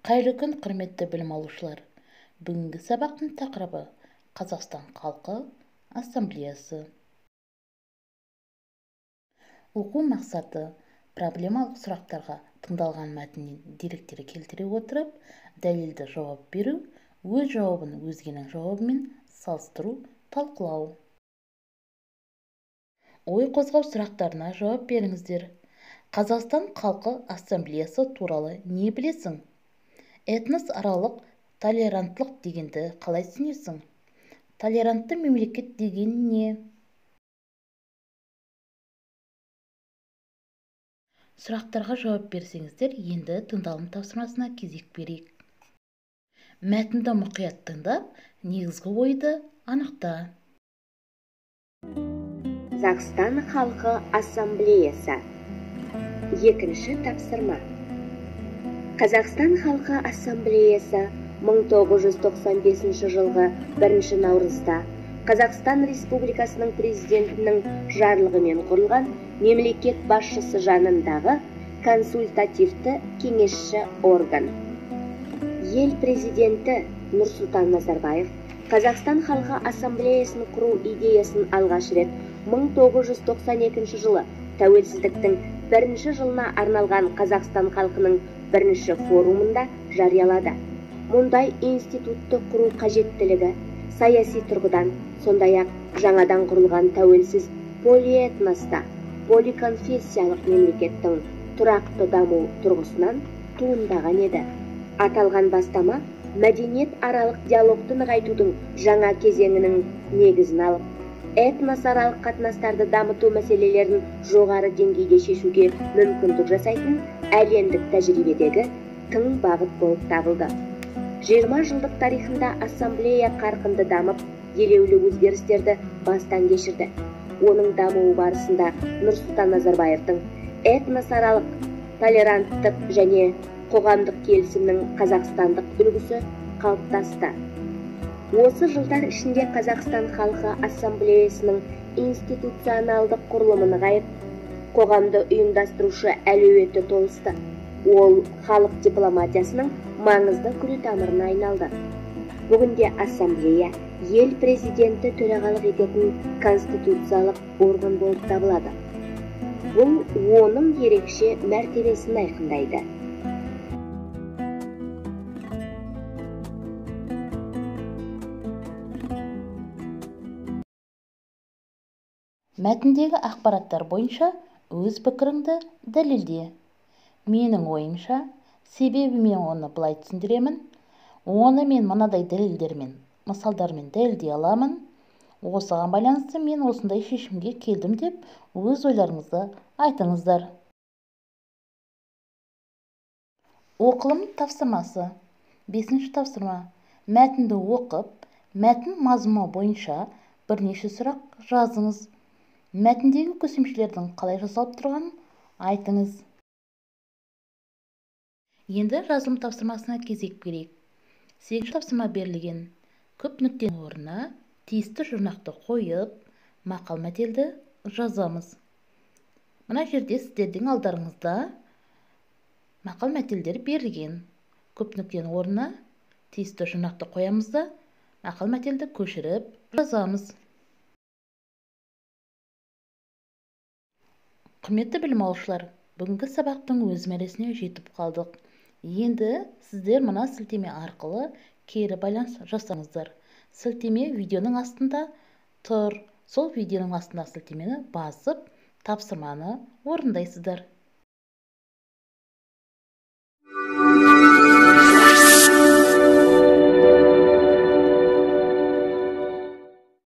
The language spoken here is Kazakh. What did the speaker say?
Қайырлы күн, құрметті білім алушылар. Бүгінгі сабақтың тақырыбы Қазақстан халқы ассамблеясы. Оқу мақсаты: проблемалық сұрақтарға тыңдалған мәтіннен деректер келтіре отырып, дәлелді жауап беру, өз жауабын өзгенің жауабымен салыстыру, талқылау. Ой қозғау сұрақтарына жауап беріңіздер. Қазақстан халқы ассамблеясы туралы не білесің? Этносаралық толеранттылық дегенді қалай түсінесің? Толерантты мемлекет деген не? Сұрақтарға жауап берсеңіздер, енді тыңдалым тапсырмасына кезек берейік. Мәтінді мұқият тыңдап, негізгі ойды анықта. Қазақстан халқы ассамблеясы. Екінші тапсырма. Қазақстан халқы ассамблеясы 1995 жылғы 1 наурызда Қазақстан Республикасының президентінің жарлығымен құрылған мемлекет басшысы жанындағы консультативті кеңесші орган. Ел президенті Нұрсұлтан Назарбаев Қазақстан халқы ассамблеясын құру идеясын алғаш рет 1992 жылы тәуелсіздіктің бірінші жылына арналған Қазақстан халқының бірінші форумында жариялады. Мұндай институтты құру қажеттілігі саяси тұрғыдан, сондай-ақ жаңадан құрылған тәуелсіз полиэтноста, поликонфессиялық мемлекеттің тұрақты даму тұрғысынан туындаған еді. Аталған бастама мәдениет аралық диалогты нығайтудың жаңа кезеңінің негізін алып, этносаралық қатынастарды дамыту мәселелерін жоғары деңгейде шешуге мүмкіндік жасайтын әлемдік тәжірибедегі тың бағыт болып табылды. 20 жылдық тарихында ассамблея қарқынды дамып, елеулі өзгерістерді бастан кешірді. Оның дамуы барысында Нұрсұлтан Назарбаевтың этносаралық толеранттық және қоғамдық келісімнің қазақстандық үлгісі қалыптасты. Осы жылдар ішінде Қазақстан халқы ассамблеясының институционалдық құрылымы нығайып, қоғамды ұйымдастырушы әлеуеті толысты. Ол халық дипломатиясының маңызды күретамырына айналды. Бүгінде ассамблея ел президенті төрағалық ететін конституциялық орган болып табылады. Бұл оның ерекше мәртебесін айқындайды. Мәтіндегі ақпараттар бойынша өз пікіріңді дәлелде. Менің ойымша, себебі мен оны былай түсіндіремін, оны мен мынадай дәлелдермен, мысалдармен дәлелдей аламын. Осыған байланысты мен осындай шешімге келдім деп өз ойларыңызды айтыңыздар. Оқылым тапсырмасы. 5-ші тапсырма. Мәтінді оқып, мәтін мазмұны бойынша бірнеше сұрақ жазыңыз. Мәтіндегі көсемшелердің қалай жасалып тұрғанын айтыңыз. Енді жазылым тапсырмасына кезек берейік. 8-ші тапсырма берілген. Көп нүктенің орнына тиісті жұрнақты қойып, мақал-мәтелді жазамыз. Мына жерде сіздердің алдарыңызда мақал-мәтелдер берілген. Көп нүктенің орнына тиісті жұрнақты қоямыз да, мақал-мәтелді көшіріп жазамыз. Құрметті білім алушылар, бүгінгі сабақтың өз мәресіне жетіп қалдық. Енді сіздер мына сілтеме арқылы кері байланыс жасаңыздар. Сілтеме видеоның астында тұр. Сол видеоның астындағы сілтемені басып, тапсырманы орындайсыздар.